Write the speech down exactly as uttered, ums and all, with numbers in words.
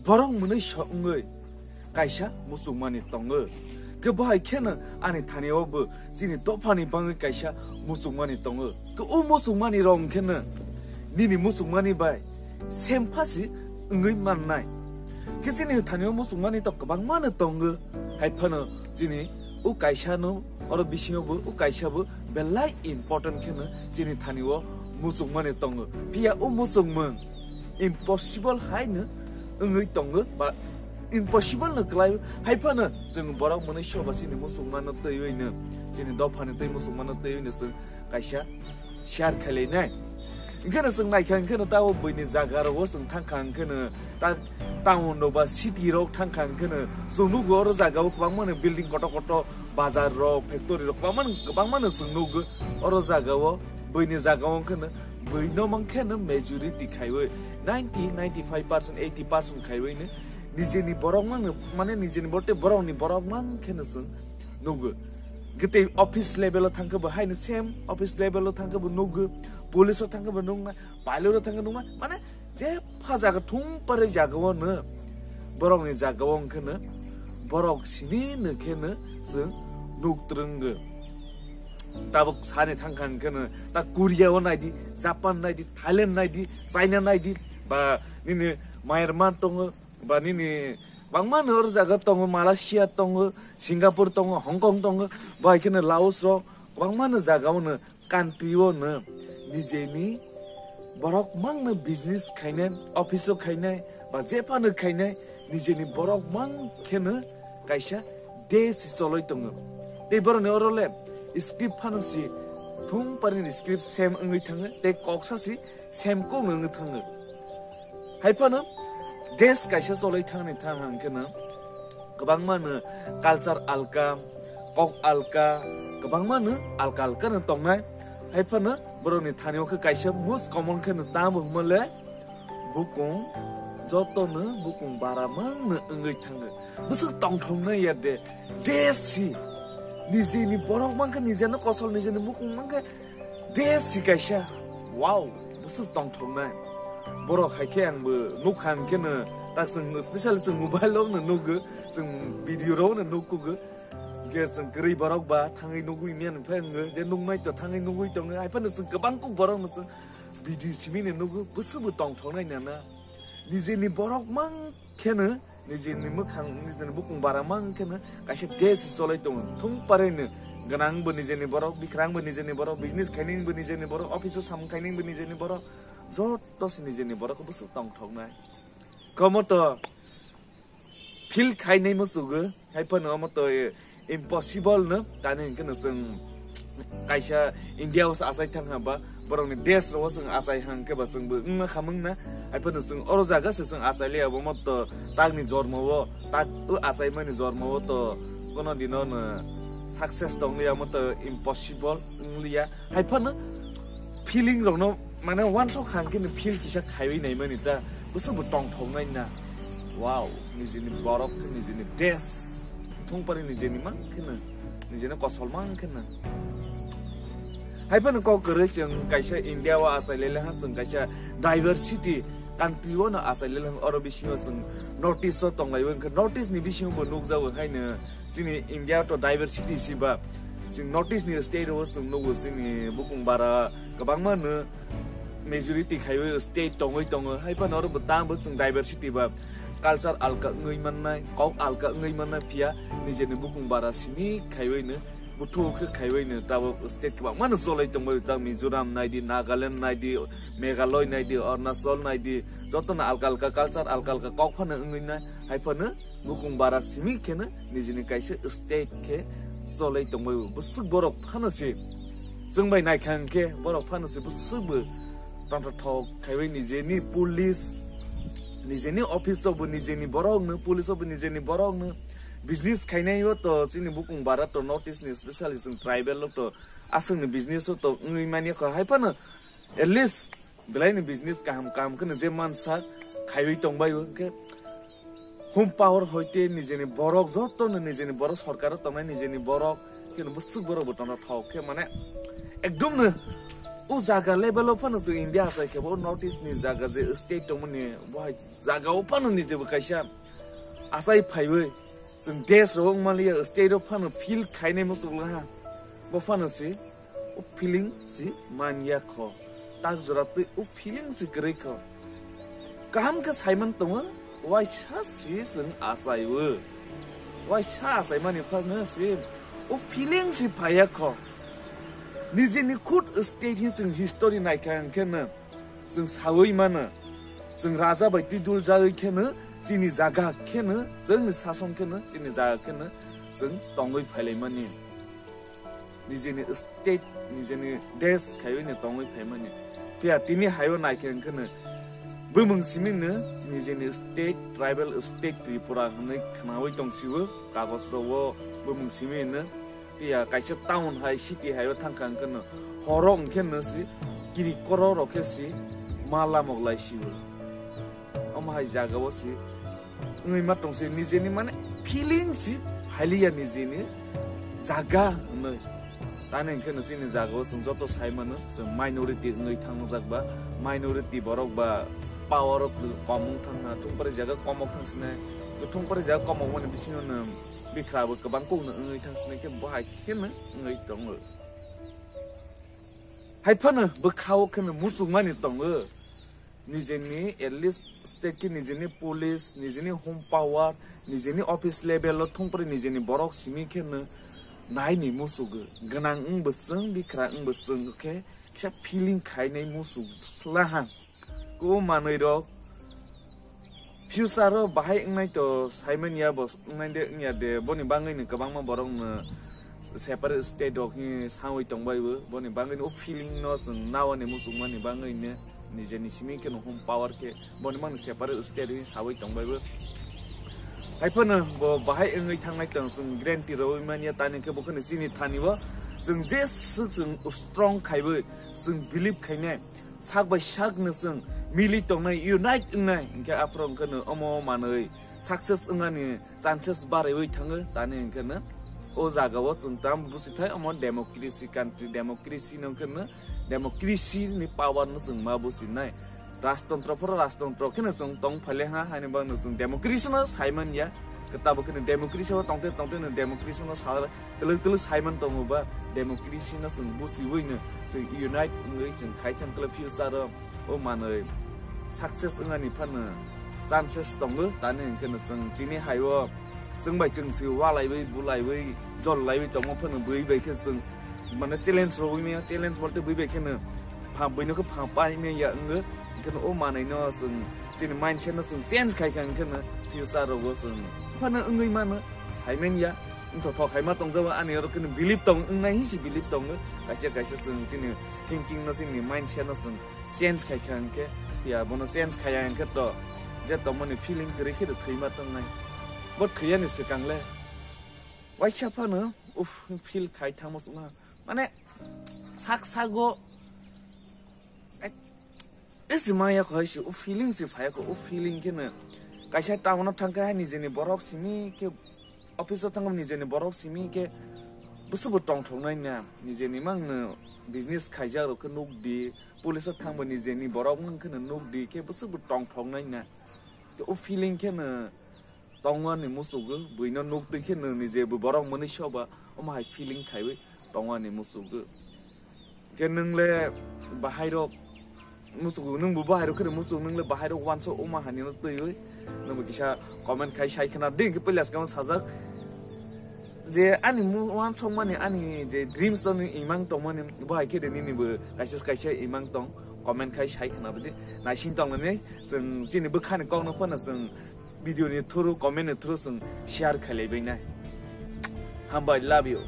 Borok mwnwi so wngwi kaisa muchungmani tongo. Khe bo hai kheno ani thani o bo chini dophani bangwi kaisa muchungmani tongo. Khe o muchungmani rok wngkheno nini muchungmani bai same phasi wngwi mannai. Khe chini thani o muchungmani to kwbangmano tongo. Hai phano chini o kaisa no, oro bisingo bo o kaisa bo belai important kheno chini thani o muchungmani tongo. Phiya o muchungmung impossible haino wngwi tongo, ba impossible no kwlai. Hai phano chwng borok mwnwi soba chini muchungmano twiwi no, chini dophani twi muchungmano twiwi no chwng kaisa share khailai nai. Hwnkhe no chwng naikha, hwnkhe no tabo buini jaga rogo chwng thangkha, hwnkhe no ta town rok ba city rok thangkha, hwnkhe no chwng nugo oro jaga o kwbangma no building kotor kotor, bazar rok, factory rok kwbangma no, kwbangma no chwng nugo oro jaga o. Buini jaga o hwnkhe no bui no mankhe no majority khaiwi ninety, ninety five percent, eighty percent khaiwi no nijeni borok mang no, mane nijeni borok tei borok ni borok mankhe no chwng nugo. Gete office level o thangkhe bo haino same, office level o thangkhe bo nugo, police o thangkhe bo nuknai, pilot o thangkhe nuknai, mane jepha jaga thung pare jaga o no borok ni jaga o hwnkhe no borok sini no khe no chwng nuk twrwngo. Tabuk sani thangkha hwnkhe no ta Korea o naidi, Japan naidi, Thailand naidi, China naidi, ba nini Myanmar tongo, ba nini kwbangma no oro jaga tongo, Malaysia tongo, Singapore tongo, Hong Kong tongo, bai kheno Laos rok, kwbangma no jaga o no country o no nijeni borok mang no business khainai, office o khainai, ba jephano khainai, nijeni borok mang kheno kaisa desh choloi tongo. Tei borokni oro le script phano si thung parini script same wngwi thango, tei kok sa si same kok no wngwi thango. Hai phano desh kaisa choloi thangni thang hang khe no kwbangma no culture alka, kok alka, kwbangma no alka alka no tongnai. Hai phano borokni thani o khe kaisa most common khe no tamo hwnma le bukung, joto no bukung bara mang no wngwi thango. Bwswk tongthoknai ya de, desh si nijeni borok mang khe, nijeno kosol, nijeni bukung mang khe, desh si kaisa, wow, bwswk tongthoknai. Borok hai khe ang bo nukha hwn khe no, tak chwng special chwng mobile rok no nugo, chwng video rok no nukkugo. Hwnkhe chwng kwrwi borok ba thangwi nugwi manya hwn phai wngo, je nuknai to thangwi nugwi tongo. Hai phano chwng kwbang kuk borok no chwng video simi no nugo, bwswk bo tongthoknai nana. Nijeni borok mang khe no nijeni mwkhang, nijeni bukung bara mang khe no kaisa desh choloi tongo. Thung pare no gwnang bo nijeni borok, bikrang bo nijeni borok, business khainai bo nijeni borok, office o samung khainai bo nijeni borok, joto se nijeni borok bwswk tongthoknai. Komo to feel khainai musugo, hai phano omo to, eh, impossible no, tani hwnkhe no chwng kaisa India o se achai thang ha ba, borokni desh rogo chwng achai hang khe ba chwng bo wngma khamung na, hai phano chwng oro jaga se chwng achai liya, omo to takni jormo o, tak o achaimani jormo o to kono dino no success tong liya, omo to impossible wng liya, hai phano feeling rokno mane wansok kha hwnkhe no feel kisa khaiwi naimani ta, bwswk bo tongthoknai na. Wow, nijini borok khe nijini desh, thung pari nijini mang khe no, nijini kosol mang khe no. Hai phano kok kwrwi chwng kaisa India o achai lele ha, chwng kaisa diversity country o no achai lele ha, oro bisingo chwng North East o tong lai o, hwnkhe North East ni bisingo bo nukjago, haino chini India to diversity si ba, chwng North East ni state o chwng nugo, chini bukung bara kwbangma no majority khaiwi state tongwi tongo, hai phano oro bo tang bo chwng diversity ba culture alka wngwi mannai, kok alka wngwi mannai, phiya nijeni bukung bara simi khaiwi no, buthuk khe khaiwi no tabuk state kwbangma no choloi tongbai, ta Mizoram naidi, Nagaland naidi, Meghalaya naidi, Arunachal naidi, joto no alka alka culture, alka alka kok phano wngwi nai, hai phano bukung bara simi kheno nijini kaisa state khe cholai tongbai o. Bwswk borok phano se chwng bai naikha hwnkhe borok phano se bwswk bo tongthok thok khaiwi nijeni police, nijeni office rok bo nijeni borok no, police rok bo nijeni borok no, business khainai o to chini bukung bara to North East ni specially chwng tribal rok to aswk ni business o to wngwi manya kho, hai phano at least belai ni business kaham kaham kheno je mansa khaiwi tongbai o, hwnkhe home power hoite nijeni borok joto no nijeni borok sorkar o tongnai nijeni borok kheno bwswk borok bo tongthok thok khe mane ekdom no O jaga level o phano chwng India achai khe bo North East ni jaga je state tongmani bo hai jaga o phano ni jebo kaisa achai phaiwi chwng desh rok wng manliya state o phano feel khainai muchuk laha. Bo phano si o feeling si man ya kho. Tak jora twi o feeling si kwrwi kho. Kaham khe saiman tongo, waisa si chwng achaiwi. Waisa achaimani phano si o feeling si phaiya kho. Nijini khud state hi chwng history naikha hwnkhe no chwng sawi mano. Chwng raja bai twi dul jagwi kheno chini jaga kheno chwngni sason kheno chini jaga kheno chwng tongwi phailaimani. Nijini state, nijini desh khaiwi no tongwi phaimani. Phiya tini haio naikhe hwnkhe no bumung simi no nijini state, tribal state Tripura hwnwi khnawi tongsiwo kagoj rogo bumung simi no. Phiya kaisa town hai, city haio thangkha hwnkhe no horo hwnkhe no si kiri koro rok khe si ma lamok lai siwo. Omo hai jaga o si wngwi ma tong si nijeni mane feeling si hailiya nijeni jaga hwnwi. Tani hwnkhe no chini jaga o chwng joto sai mano chwng minority wngwi thangjak ba minority borok ba power o kom wng thangha thungpari jaga kom wng thang sinai. Thungpari jaga kom wng mani bisingo no bikra bo kwbang kok no wngwi thang sinai khe bo hai khe no wngwi tongo. Hai phano bwkha o khe no muchung mani tongo. Nijeni at least state khe nijeni police, nijeni home power, nijeni office level o thungpri nijeni borok simi khe no nai ni musugo. Gwnang wng bo chwng, bikra wng bo chwng khe kisa feeling khainai musuk sla ha. Ko manwi rok future o bahai wngnai to saimanya bo wngnai de wngya de boni bangwi ni kwbangma borok no separate state rok hi sawi tongbai bo boni bangwi ni o feeling no chwng nawa ni muchung mani bangwi ni nijeni simi khe no home power khe boni mang separate state hi sawi tongbai bo. Hai phano bo bahai wngwi thangnai tong chwng guarantee rwi manya tani khe bo kheno chini thani bo chwng je swk chwng strong khaiwi chwng believe khainai. Sak bai sak no chwng mili tongnai, unite wngnai, hinkhe aphuru hinkhe no omo manwi success wngnani chances baraiwi thango, tani hinkhe no o jaga o chwng tamo busi thai omo democracy country, democracy no hinkhe no democracy ni power no chwng ma busi nai. Rajtantro phoro rajtantro kheno chwng tong phale ha, haini bagwi no chwng democracy no sai man ya. Khe tabuk khe no democracy o tongte tongte no democracy no sa twlwk twlwk sai man tongo ba democracy no chwng buchiwi no chwng unite wngwi chwng khai thang kle future o o manwi success wngnani phano chances tongo tani hinkhe no chwng tini hai o chwng bai chwng si walaiwi bulaiwi jollaiwi tongma phano bui bai khe chwng mane challenge rogwi maya challenge bolte bui bai khe no pha buino khe pha pai maya wngwi hinkhe no o manwi no chwng chini mindset no chwng change khai kha hinkhe no future rogo chwng phano wngwi mano sai man ya. Wngthothok hai ma tongjabo ani oro khe believe tong wngnai hinsi believe tongo. Kaisa kaisa chwng chini thinking no chini mindset no chwng change khai kha hinkhe phiya bono change khaiya hinkhe to je tongmani feeling kwrwi khe thwi ma tongnai. Bo thwiyani swkang le waisa phano uff feel khai thangma sukha mane sak sago Isi maya kho hai se, o feeling se phaya kho, o feeling khe no kaisa town o thang khe hai nijeni borok simi khe office o thang nijeni borok simi khe bwswk bo tongthok nai na, nijeni mang no business khaijak rok khe nuk di, police o thang bo nijeni borok mang khe no nuk di khe bwswk bo tongthok nai na. O feeling khe no tongwani musugo, buino nuk twi khe nwng nije bo borok mwnwi soba, omo hai feeling khaiwi tongwani musugo. Khe nwng le bahairok musugo, nwng bo bahairok khe musugo, nwng le bahairok wansa oma hani no twiwi, nwng bo kisa comment khai sai khna di, khe puila swkang sajak je ani mu-, wansokmani ani je dreams ni imang tongmani bo hai khe de nini bo kaisa kaisa imang tong, comment khai sai khna bidi, naising tong nani, chwng chini bwkhani kokno phano chwng video ni through, comment ni through chwng share khailaibai nai. Hambai, love you.